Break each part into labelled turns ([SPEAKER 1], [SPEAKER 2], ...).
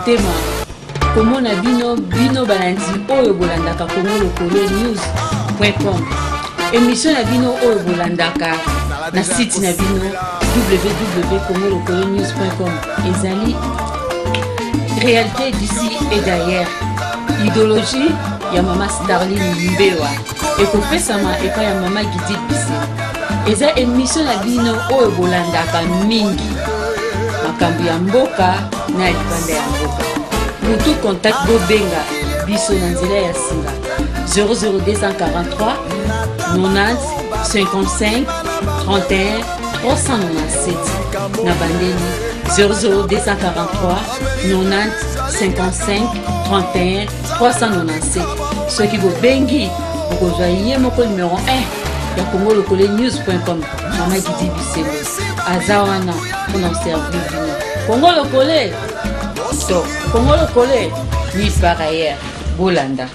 [SPEAKER 1] motema komona bino, bino balandi oyo bolandaka Congo Lokole News com, émission na bino oyo bolandaka na site na bino www.congolokolenews.com, ezali Réalité d'ici et d'ailleurs, idéologie ya mama Starline Mbewa ekopesama epai ya mama Gidil Bise. Eza émission na bino oyo bolandaka mingi, makambo ya mboka na ya libanda ya mboka. Mutu contact, bobenga biso na nzela ya singa 00243 90 55 31 397. Na bandeli 00243 90 55 31 397. Soki bobengi, bokozwa ye moko numero 1 ya Congo Lokole News.com, mama Gidi Bisengo aza wana mpona servir bino. Congo Lokole to Congo Lokole nulle part ailleurs. Bolanda.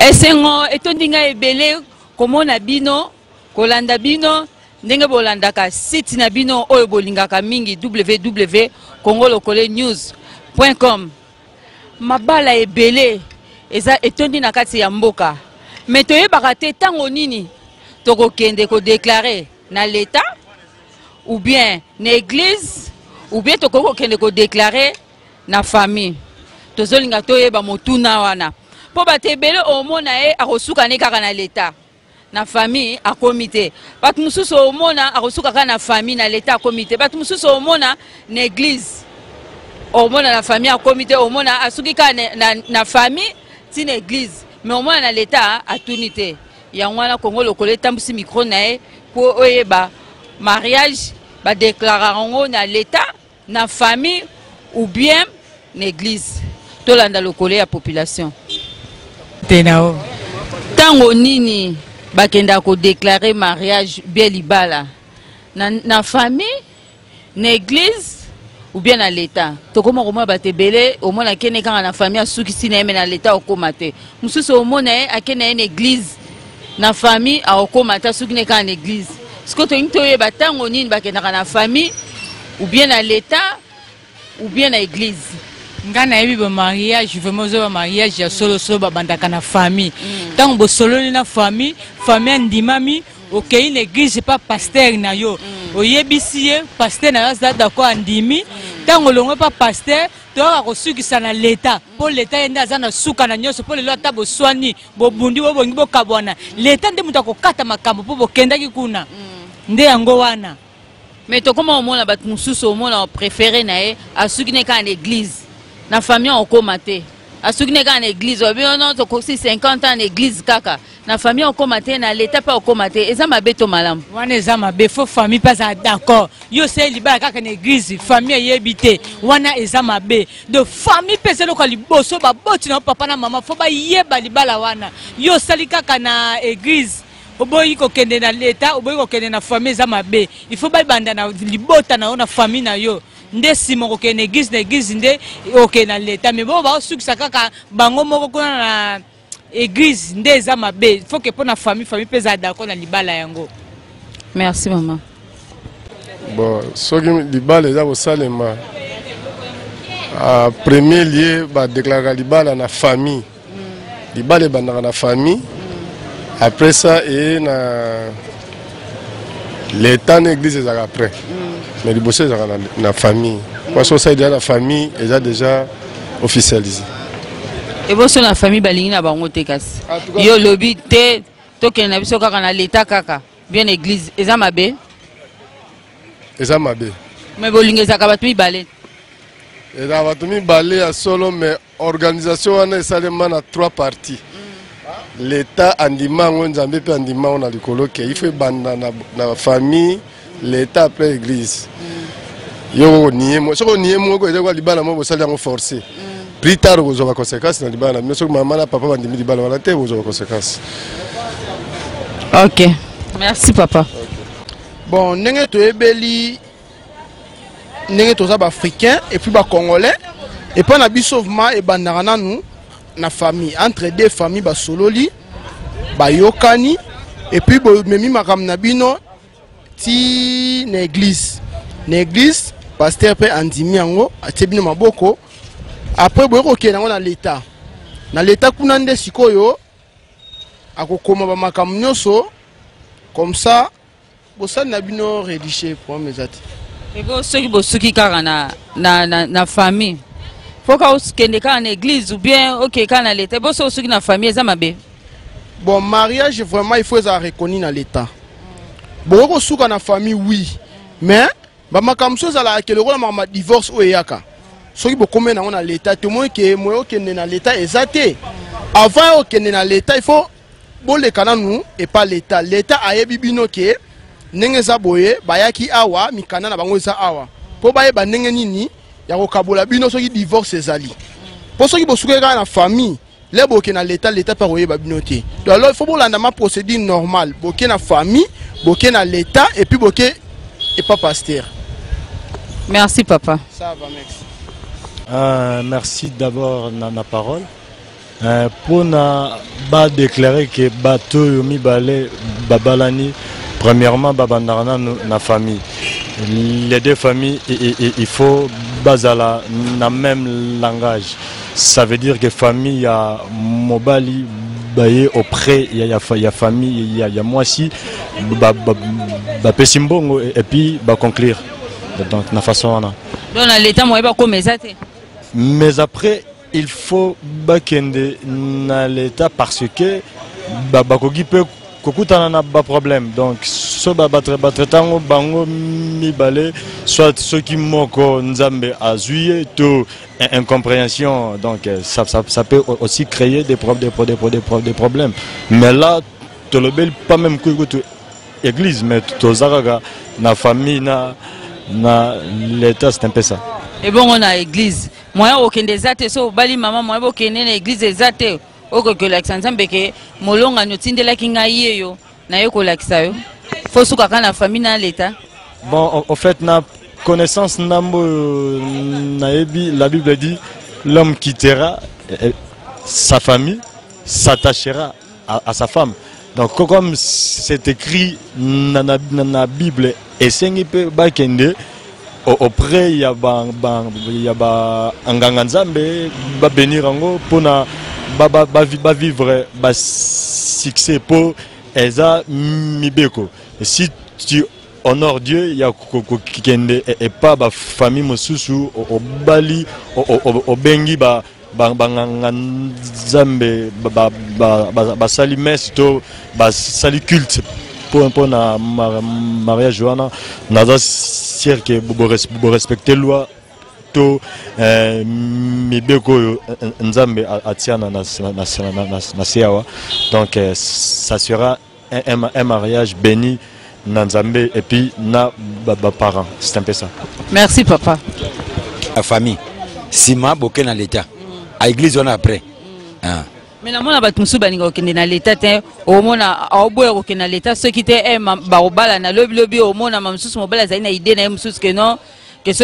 [SPEAKER 1] Esengo etondi ngai ebele komona bino, kolanda bino ndenge bolandaka site na bino oyo bolingaka mingi, www.congolokolenews.com. Mabala ebele eza etondi na kati ya mboka, me toyebaka te ntango nini tokokende kodéclarer na leta ou bien na église, ou bien tokoki kokende kodéclarer na famille. Tozolinga toyeba motuna wana, mpo bato ebele omona ye akosuka ne kaka na leta, na famille akomi te. Bato mosusu omona akosuka kaka na famille, na leta akomi te. Bato mosusu omona na église, omona na famille akomi te, omona asuki kaka na famille ti na église, mais omona na leta atuni te. Yango wana Kongo Lokolo etambwisi micro na ye mpo oyeba mariage badéclarer yango na leta, na famille ou bien na église. Tolanda lokolo ya population.
[SPEAKER 2] Te na o.
[SPEAKER 1] Ntango nini bakendaka kodéclarer mariage bien libala, na famille, na église ou bien na leta? Tokoma komona bato ebele, omona akende kaka na famille, asukisi na ye, me na leta okóma te. Mosusu omona ye akende ye na église, na famille aokóma te, asuki ne kaka na église. Sikoyo tolingi toyeba ntango nini bakendaka na famille ou bien na leta ou bien na église.
[SPEAKER 2] Ngai nayebi bamariage vraiment, oza bamariage ya solosolo, babandaka na famille. Ntango bosololi na famille, famille andimami, okei na église pa pasteur na yo, oyebisi ye, pasteur na yo aza d'accord, andimi. Ntango olongwe pa pasteur, toyaka kosukisa na leta, mpo leta ye nde aza na suka na nyonso. Mpo lelo ata boswani, bobundi, bobongi, bokabwana, leta nde moto akokata makambo, mpo bokendaki kuna nde yango wana.
[SPEAKER 1] Mais tokóma omona bato mosusu, omona préféré na ye asuki ne kaka na église, na famille okóma te, asuki ne kaka na église. Obi ono tokosi 50 ans na église kaka, na famille okóma te, na leta mpe okóma te. Eza mabe to malamu?
[SPEAKER 2] Wana eza mabe. Faut famille mpe azala d'accord. Yo osali libala kaka na église, famille eyebi te, wana eza mabe. Donc famille mpe eza eloko ya liboso. Baboti na yo, papa na mama, faut bayeba libala wana. Yo osali kaka na église, oboyi kokende na leta, oboyi kokende na famille, eza mabe. Il faut babanda na libota na yo, na famille na yo, nde nsima okokende na église, na église nde okende na leta. Mais bo baosukisa kaka bango moko kuna na église nde eza mabe. Faut que mpo na famille, famille mpe ezala d'accord na libala yango.
[SPEAKER 1] Merci mama.
[SPEAKER 3] Bon, soki libala eza kosalema, premier lieu badéclaraka libala na famille. Libala ebandaka na famille, après ça eye na l'état na église ezalaka après, mais liboso ezalaka na famille. Po soki osali déjà na famille, eza déjà officialisé.
[SPEAKER 1] Eboso na famille balingi na bango te, kasi yo olobi te, tokende na biso kaka na leta kaka bien église, eza mabe?
[SPEAKER 3] Eza mabe.
[SPEAKER 1] Mais bolingo ezalaka bato mibale.
[SPEAKER 3] Ezalaka bato mibale ya solo, mais organisation wana esalema na trois parties. L'état andima yango, Nzambe mpe andima yango na likolo ke il faut ebanda na famille, l'état, après église. Yo onie, soki onie moko, eza kwa libala moko bosali yango forcé. Plus tard okozwa baconséquence na libala na bino. Soki mama na papa bandimi libala wana te, okozwa baconséquence.
[SPEAKER 1] Ok, merci papa.
[SPEAKER 4] Bon, ndenge toyebeli, ndenge toza baafricain et puis bacongolais, epai na biso vraiment ebandaka nanu na famille. Entre deux familles basololi, bayokani, et puis bomemi makambo na bino ti na église. Na église Pasteur mpe andimi yango, atie bino maboko. Après boye kokende yango na leta. Na leta kuna nde sikoyo akokoma bamakambo nyonso, comme ça bosali na bino rédige, problème eza te.
[SPEAKER 1] Ebo soki bosuki kaka na famille, faut ka okende kaka na église ou bien okende kaka na leta? Ebo soki osuki na famille, eza mabe?
[SPEAKER 4] Bon, mariage vraiment, il faut ezala reconnu na l'état. Bokoki kosuka na famille, oui, mais bamakambo mosusu ezalaka ke lokola makambo ya divorce oyo eyaka, soki bokomi nango na l'état, tomoni ke moye okende na l'état eza te. Avant okende na l'état, il faut boleka nanu epa l'état. L'état ayebi bino ke ndenge eza boye, bayaki awa, mikanda na bango eza awa, mpo bayeba ndenge nini ya kokabola bino soki divorce ezali. Mpo soki bosukaki kaka na famille, le boke na l'état, l'état mpe akoyeba bino te. Donc alors il faut bolanda ma procédure normale: boke na famille, boke na l'état et puis boke epa pasteur.
[SPEAKER 1] Merci papa.
[SPEAKER 4] Ça va, merci.
[SPEAKER 5] Merci d'abord na parole. Mpona badéclarer ke bato oyo mibale babalani, premièrement babandaka nanu na famille. Les deux familles, il faut bazala na même langage. Ça veut dire que famille ya mobali baye auprès ya famille ya mwasi, bapesi mbongo et puis baconclure, donc na façon wana.
[SPEAKER 1] Donc na leta moye bakoma eza te?
[SPEAKER 5] Mais après il faut bakende na l'état parce que bakoki mpe kokutana na baproblème. Donc so batraite yango bango mibale, soit soki moko Nzambe azwi ye to incompréhension, donc ça peut aussi créer des problèmes. Mais là tolobeli pas même kutu église, mais toza kaka na famille na l'état, c'est un peu ça.
[SPEAKER 1] Ebongo na église moyen okende eza te? So obali mama, moyen bokende na église eza te? Okoki kolakisa Nzambe ke molongani otindelaki ngai ye yo, naye kolakisa yo? Faut suka kaka na famille na leta?
[SPEAKER 5] Bon, au fait, na connaissance ndambo nayebi, la Bible dit: l'homme quittera sa famille, s'attachera à sa femme. Donc comme c'est écrit na Bible, esengi mpe bakende auprès ya ba nganga Nzambe, babénir yango mpona bavivre basuccès, mpo eza mibeko. Si tu honore Dieu ya kokende epa bafamille mosusu, obali, obengi banganga Nzambe, basali messe to basali culte mpo na mariage wana, naza sûr ke borespecte loi to mibeko oyo Nzambe atia na se awa. Donc ça sera un mariage béni na Nzambe et puis na baparent. C'est un peu ça.
[SPEAKER 1] Merci papa.
[SPEAKER 6] La famille, nsima boke na l'état, a église wana après. Ah.
[SPEAKER 1] Mais namona bato mosusu balinga kokende na leta te. Omona aoboya kokende na leta soki te bakobala na lobilobi. Omona ma mosusu mobali azali na idée na ye mosusu ke non, ke so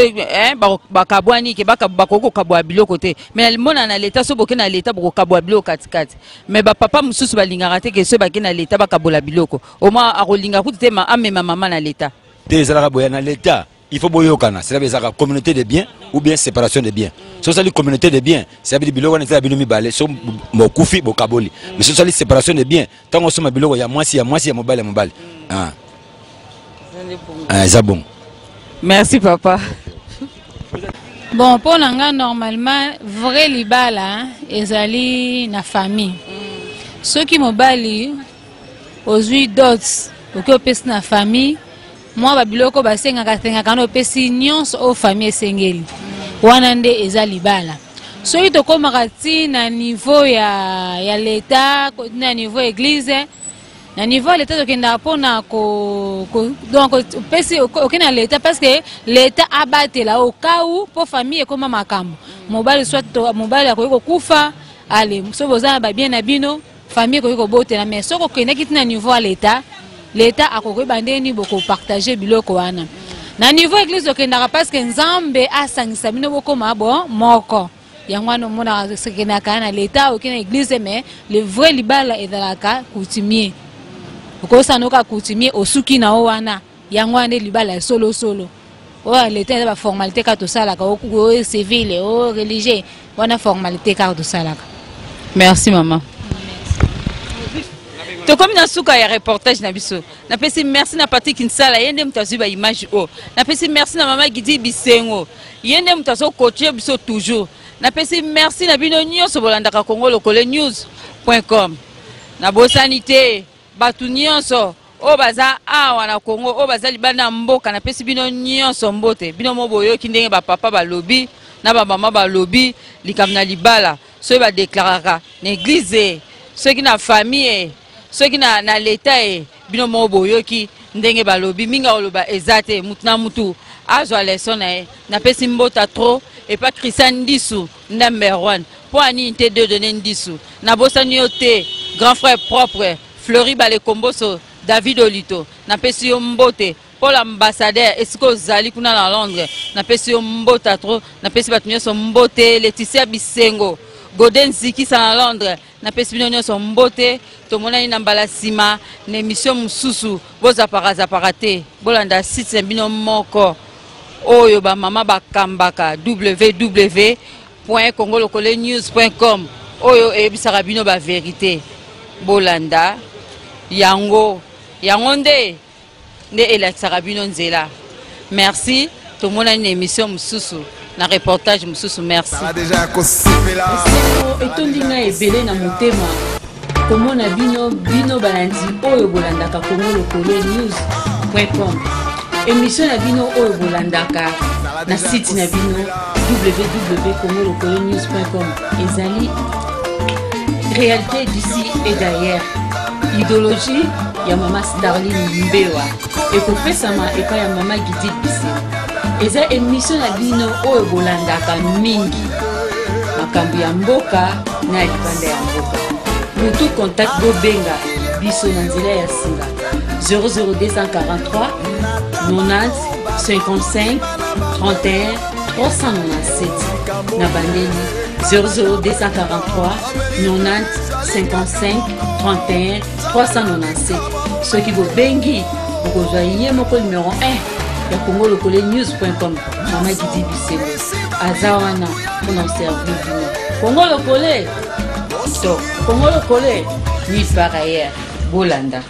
[SPEAKER 1] bakabwani, ke bakoki kokabwa biloko te. Mais mona na leta, so boke na leta, bokokabwa biloko katikati. Mais bapapa mosusu balingaka te ke so bake na leta bakabola biloko. Omwa akolinga kutu te amema mama na leta.
[SPEAKER 6] Te, ezalaka boya na leta, il faut boyokana. C'est-à-dire ezalaka communauté de biens ou bien séparation de biens. So osali communauté de biens, c'est-à-dire biloko wana ezala bino mibale, so bokufi bokaboli. Mais so osali séparation de biens, ntango osomba biloko ya mwasi ya mwasi, ya mobali ya mobali. Ah. Ah, eza bon.
[SPEAKER 1] Merci papa.
[SPEAKER 7] Bon, mpo na nga, normalement vrai libala ezali na famille. Soki mobali ozwi dot, oki opesi na famille mwa babiloko basengaka sengaka na opesi nyonso oyo famille esengeli, wana nde eza libala. Soki tokomaka ti na niveau ya leta, na niveau église, na niveau ya leta, tokendaka mpona donc opesi, okende na leta parce que leta abatela au cas où, mpo famille ekóma makambo. Mobali, soit mobali akoki kokufa, ale soki boza na babien na bino, famille ekoki kobotela. Mais soki okendaki ti na niveau ya leta, leta akokoyeba ndenge nini bokopartage biloko wana. Na niveau église, okendaka parce que Nzambe asangisa bino, bokóma bo moko. Yango wana omonaka okendaka na leta, okende na église. Mais le vrai libala ezalaka coutumier. Okosana oka coutumier, osuki na o wana. Yango wana nde libala ya solosolo. Oyo ya leta eza baformalité kaka tosalaka, oyo civile, oyo religieux, wana formalité kaka tosalaka.
[SPEAKER 1] Merci mama. Tokomi na suka ya reportage na biso. Napesi merci na Patrick Nsala, ye nde moto azwi baimage oyo. Napesi merci na mama Gidi Bisengo, ye nde moto azocoache biso toujours. Napesi merci na bino nyonso bolandaka Congo Lokole News com. Nabosani te bato nyonso oyo baza awa na Congo, oyo baza libanda ya mboka. Napesi bino nyonso mbote. Bino mo boyoki ndenge bapapa balobi na bamama balobi likambo na libala, soki badeklaraka na eglize, soki na famille, soki na leta e. Bino moko boyoki ndenge balobi, mingi akoloba eza te, mutu na mutu azwa leson na ye. Napesi mbota trop epa Christian Ndisu number 1, mpo anini te Dieudonné Ndisu, nabosani yo te, grand frère propre Fleury Balekomboso, David Olito, napesi yo mbote. Paul ambassadeur, esika ozali kuna na Londres, napesi yo mbota trop. Napesi bato nyonso mbote. Leticia Bisengo, Godin Zikisa na Londres, napesi bino nyonso mbote. Tomonani na mbala nsima na émission mosusu. Bozapaka-zapaka te, bolanda site na bino moko oyo bamama bakambaka, www congolokole news com, oyo eyebisaka bino baverité. Bolanda yango, yango nde elakisaka bino nzela. Merci, tomonani na émission mosusu, na reportage mosusu. Merci. Esengo etondi ngai ebele na motema komona bino, bino balandi oyo bolandaka Congo Lokole News com, émission na bino oyo bolandaka na site na bino www congolokole news com. Ezali réalité d'ici et d'ailleurs, idéologie ya mama Starline Mbewa, ekopesama epai ya mama Gidil Bisengo. Eza émission na bino oyo bolandaka mingi, makambo ya mboka na ya libanda ya mboka. Mutu contact, bobenga biso na nzela ya singa 00243 90 55 31 397. Na bandeli 00243 90 55 31 397. Soki bobengi, bokozwa ye moko numero 1 ya Congo Lokole News com, mama Gidi Bisengo, aza wana mpona servir bino. Congo Lokole to Congo Lokole nulle part ailleurs. Bolanda.